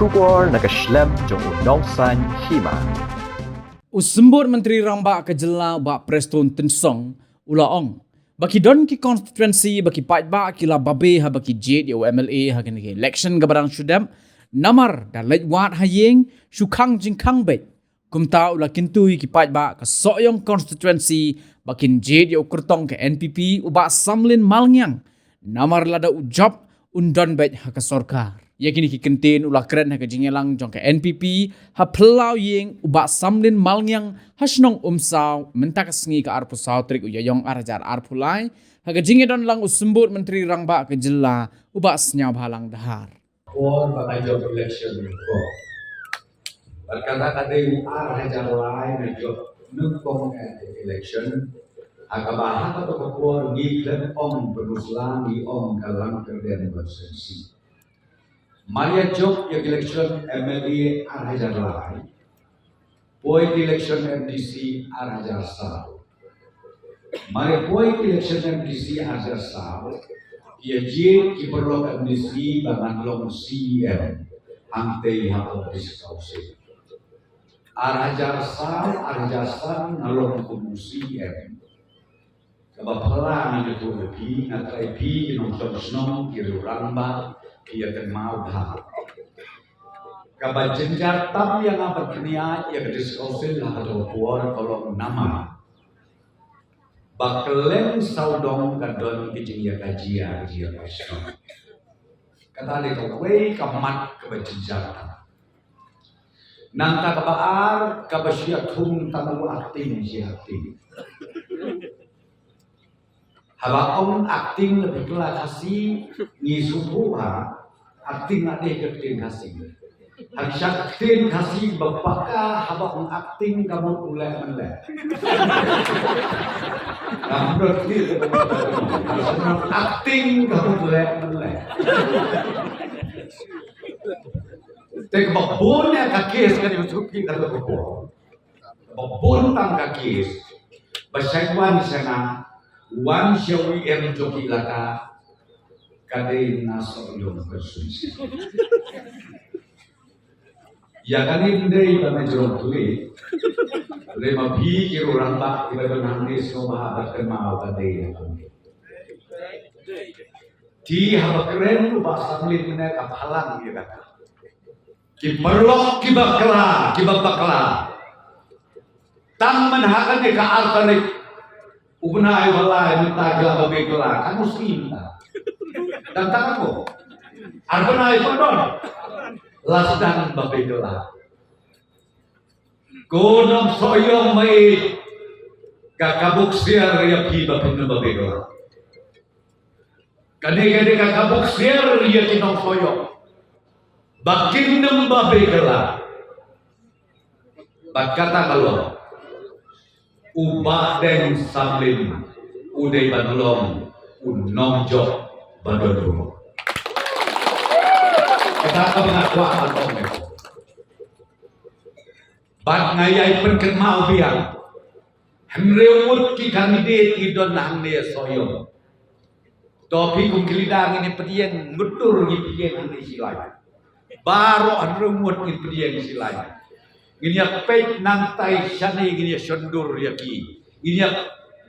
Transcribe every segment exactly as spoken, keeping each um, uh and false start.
Khubor na ka shlem jong u Nongsaiñ Hima. U Symbud Myntri Rangbah ka Jylla, Bah Prestone Tynsong, u la ong ba ki don ki constituency ba ki paidbah ki la babe haba ki jied ïa u M L A ha kane ka election kaba dang shu dep, namar da leit wad ha ïing shu khang jingkhang beit. Kumta u la kyntu ïa ki paidbah ka Sohiong constituency ba kin jied ïa u kyrtong ka N P P, u Bah Samlin Malngiang, namar lada u jop un don beit ha ka sorkar. Ïa kine ki kyntien u la kren ha ka jingïalang jong ka N P P ha phyllaw ïing u Bah Samlin Malngiang ha shnong Umsaw mynta ka sngi, ka arphew saw tarik u Ïaïong ar hajar arphew lai, ha ka jingïadon lang u Symbud Myntri Rangbah ka Jylla, u Bah Sniawbhalang Dhar. Por ba ka jop election ko. Bad kata ka dei u ar hajar lai na jop nyngkong election. Ha kaba ha kato ka por ngi khlem ong pynusla, ngi ong ka Langkyrdem constituency. Mar ïa jop ïa ka election M L A ar hajar lai, poi ka election M D C ar hajar saw. Mar ïa poi ka election M D C ar hajar saw, ïa jied ki paralok M D C ba ngan long C E M hangtei ha District Council. Ar hajar saw, ar hajar san nga long kum u C E M. Kaba phylla nga ïathuh ïa phi, nga tharai phi ki nongshong shnong, ki riew rangbah, phi ïa kynmaw bha. Kaba jynjar tam ïa nga ban pynïaid ïa ka District Council ha kato ka por ka long namar ba kylleng sawdong ka don ki jingïakajia, ka jingïakajia shnong. Kata dei kawei ka mat kaba jynjar tam. Nangta kaba ar, kaba shu ïathung tang u acting, shi acting. Haba ong acting na phi kylla Khasi, ngi sngewthuh ba acting la dei ka ktien Khasi. Harsha ka ktien Khasi ba paka, haba ong acting ka mut u leh men leh. Ka mut ktien ka mut acting ka mut u leh men leh. Te kaba bun ïa ka case ka dei u suki ka dei u bun. Ba bun tang ka case ba shait wan sha nga, wan sha u E M jong ki Laka, ka dei na Sohiong constituency. Ïa kane ym dei ba nga jrong tuli. Hynrei ma phi ki riew rangbah kiba don hangne sngewbha ban kynmaw ka dei ïa kane. Te haba kren u Bah Samlin mynne ka phalang ïa kata. Ki paralok kiba bakla, kiba bakla. Tang man ha kane ka ar tarik u bnai ba lai mynta ki la babe kylla, katno sngi mynta? Tang tang ko. Ar bnai ba don. La sdang babe kylla. Ko nong Sohiong, mai ka, ka buk siar ïa phi ba phin babe kylla. Kane, kane ka, ka buk siar ïa ki nong Sohiong ba kin nym babe kylla. Bad kata ka long, u Bah Deng Samlin u dei ban long u nongjop ba don burom. Kata kaba nga kwah ban ong. Bad nga ïai pynkynmaw biang, hynriew ngut ki candidate ki don hangne Sohiong. To phi kum ki leader ngin ïa pdiang, mutur ngin pdiang hangne shi lain. Baroh hynriew ngut ngin pdiang shi lain. Ngin ïa peit nangtai shane, ngin ïa shondur ïa ki. Ngin ïa,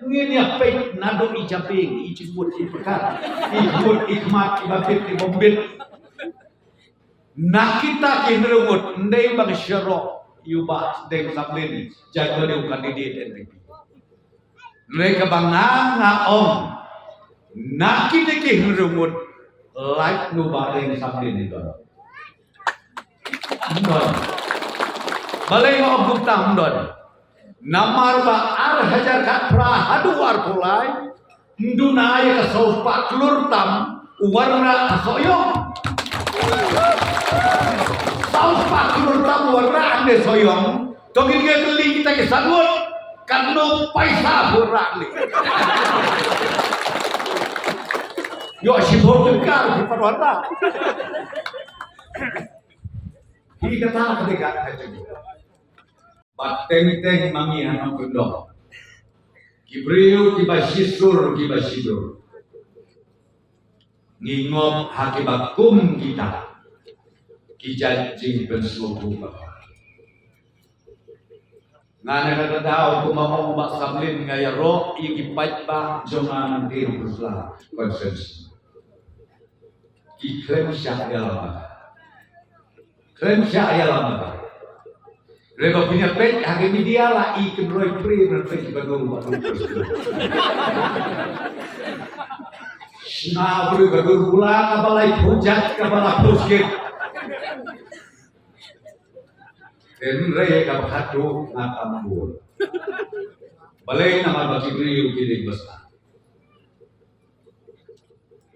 ngin ïa peit naduh i jabieng, i jingmut, i pyrkhat, i mut, i khmat, i babit, i bombit. Na kita ki hynriew ngut, ym dei ba nga sharok ïa u Bah Deng Samlin, jait ba dei u candidate N P P. Hynrei kaba nga, nga ong, na kita ki hynriew ngut, lait na u Bah Deng Samlin ym don. Ym don. Balei nga ong kumta ym don? Namar ba ar hajar khatphra haduh arphew lai, ym duna ïa ka sawspah klur tam u wanrah ha Sohiong. Sawspah klur tam u wanrah hangne Sohiong. To ngin ïa kylli kita ki san ngut, katno paisa phi wanrah hangne? Ïoh shiphew tyngka phi wanrah. Hi kata ka dei ka jingkylli. Bad teng teng ma ngi ha Nongkyndong, ki briew kiba shisur kiba shidur, ngi ngop ha kiba kum kita. ki jait jingpynsngewthuh bakla. Nga na kata ka daw kumba ong u Bah Samlin nga ïaroh ïa ki paidbah jong nga na Tien Khusla Constituency. Ki khlem shah ïalam bad. Khlem shah ïalam bad. Hynrei ba phin ïa peit ha ki media la i kynroi pre ban peit ba dur ba dur. Shna briew ba dur bula kaba laiphew jait kaba laiphew skit. Hynrei kaba khadduh nga tam bun. Balei? Namar ba ki briew ki dei ba sah.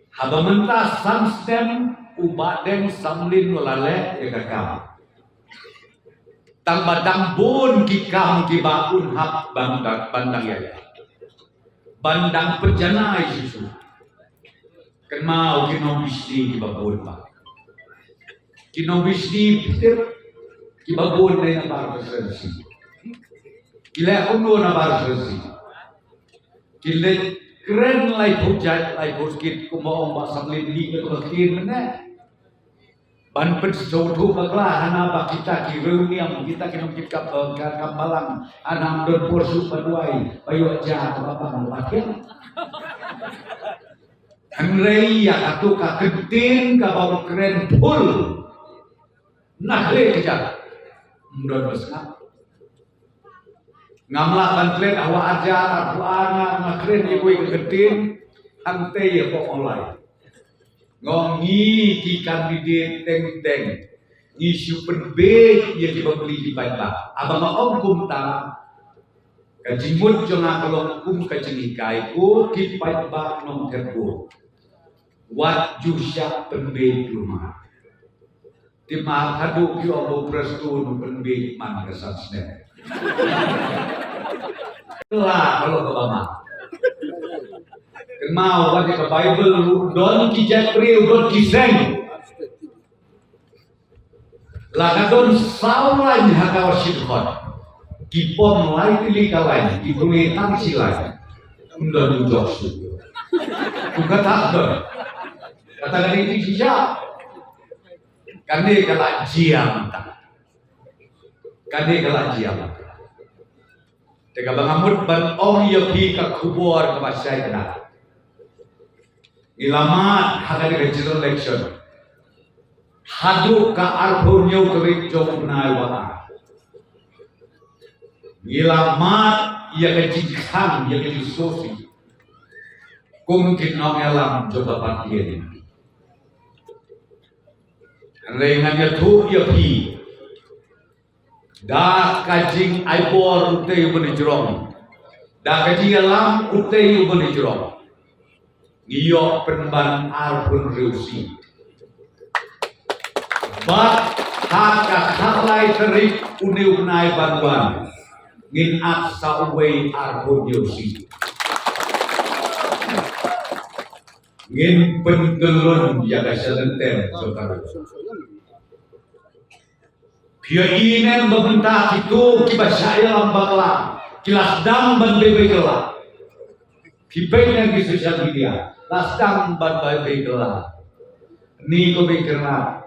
Haba mynta san snem u Bah Deng Samlin u la leh ïa ka kam. Tang ba dang bun ki kam kiba un hap ban dang, ban dang ïa, ban dang pynjanai shisha. Kynmaw ki nongbishni kiba bun bha. Ki nongbishni piter kiba bun na bar sesi. Ki leh kumno na bar sesi? Ki leit kren laiphew jait laiphew skit kumba ong Bah Samlin, ïa kaba kren mynne. Ban pynsngewthuh bakla hana ba kita ki riewniam, kita ki nongkitkam, eh, ka kam balang, hana ym don por shuh ba duwai, ba ïoh ja kaba bang ba thiang. Hynrei ïa kato ka kyntien kaba u kren phul na khlei kjat, ym don ba sngap. Ngam lah ban klet ha Wah Arjar, ha Wah Arjar nga kren ïa kawei ka kyntien, hangtei ïa ka online. Nga ong ngi ki candidate teng teng ngi shu pynbeit ïa ki bapli ki paidbah. Haba nga ong kumta, ka jingmut jong nga ka long kum ka jinghikai, ko ki paidbah Nongthyrbud, wat ju shah pynbeit lumad. Te ma haduh ki ong ba u Prestone u pynbeit man ka san snem. La ka long kaba ma. Kynmaw wat ïa ka Baibl ruh, don ki jaitbynriew, don ki seng. La ka don saw lain ha ka Washington. Ki pom lai tylli ka lain, ki pule tang shi lain. Ym don u jok shuh. Kumta don. Kata ka dei ki shisha. Kane ka la jia mynta. Kane ka la jia mynta. Te kaba nga mut ban ong ïa phi ka khubor kaba shai kynda. Ngi la mad ha kane ka general election haduh ka arphew hynñiew tarik jong u bnai ba ar. Ngi la mad ïa ka jingkhang, ïa ka jingsngewsih kum ki nongïalam jong ka party N P P. Hynrei ngan ïathuh ïa phi, da ka jingai bor utei uba ïa jrong, da ka jingïalam utei uba ïa jrong, ngi ïoh pynban arphew hynriew seat. Bad ha ka khatlai tarik une u bnai ban wan, ngin ap sa uwei arphew hynñiew seat. Ngin pynkyllon ïa ka shalynter jong ka ri. Phi ïohi ne em ba mynta kito kiba shah ïalam bakla ki la sdang ban beiñ beiñ kylla. Phi peit na ki social media, la sdang ban beiñ beiñ kylla. Ni ko beiñ kylla.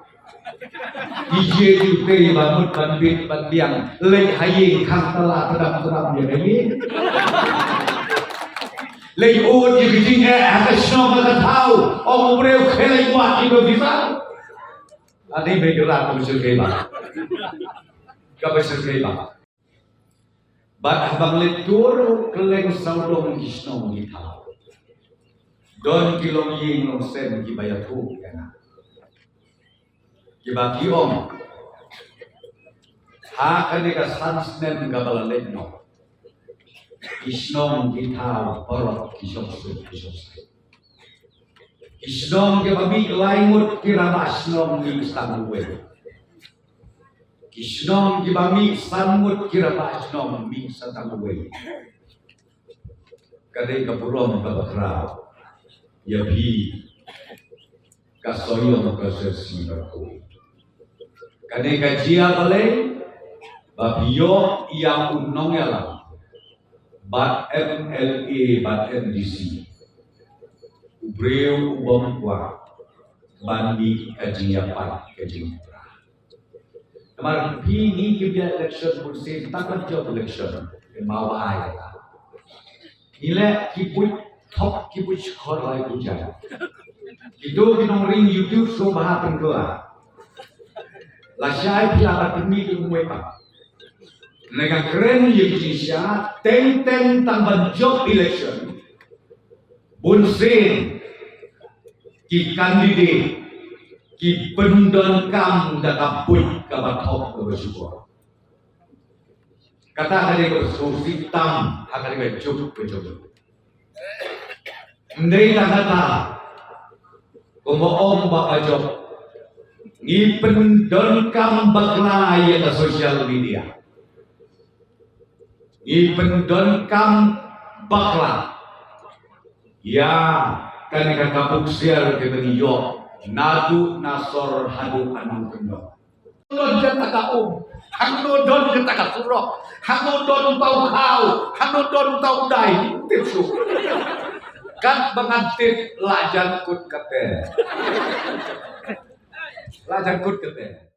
Ki jia ki utei ba mut ban bit ban biang, leit ha ïing khang tala tdam tdam ïa ka ïing. Leit ud ïa ka jingeh ha ka shnong ha ka thaw, ong u briew, khie leit wad ïa ka visa. Ani beiñ kylla kaba shyrkhei ba. Kaba shyrkhei ba. Bad haba nga leit tour kylleng sawdong ki shnong ki thaw, don ki longïing longsem kiba ïathuh ïa nga, kiba ki ong, ha kane ka san snem kaba la leit noh, ki shnong ki thaw paralok ki shong suk ki shong sai. Ki shnong kiba mih lai ngut ki rangbah shnong mih sa tang uwei. Ki shnong kiba mih san ngut ki rangbah shnong mih sa tang uwei. Ka dei ka burom kaba khraw ïa phi ka Sohiong ka Sesi Bakhuid. Ka dei ka jia balei ba phi ïoh ïa u nongïalam bad M L A bad M D C, u briew u bym kwah ban mih ka jingïapait ka jingïapra. Namar phi ngi ki bia election bun sien tang ban jop election. Kynmaw ba ai. Ngi leh ki buit thok ki buit shkor lai buit jai. Kito ki nongring YouTube sngewbha pynkylla. Lashai phi la pynmih ki umwei pat. Neka kren ïa ki jingshisha teng teng tang ban jop election. Bun sien ki candidate ki pyndonkam da ka buit kaba thok kaba shukor. Kata ka dei kaba sngewsih tam ha ka dei ka juk ka juk. Ym dei tang kata, kumba ong Bah Bajop, ngi pyndonkam bakla ïa ka social media. Ngi pyndonkam bakla ïa kane ka kabu ksiar kaba ngi ïoh naduh na sor haduh ha nongkyndong. Don kata ka um, hangno don kata ka surok, hangno don uta u khaw, hangno don uta u dai, tip shuh. Katba ngan tip la jan kut kate. La jan kut kate.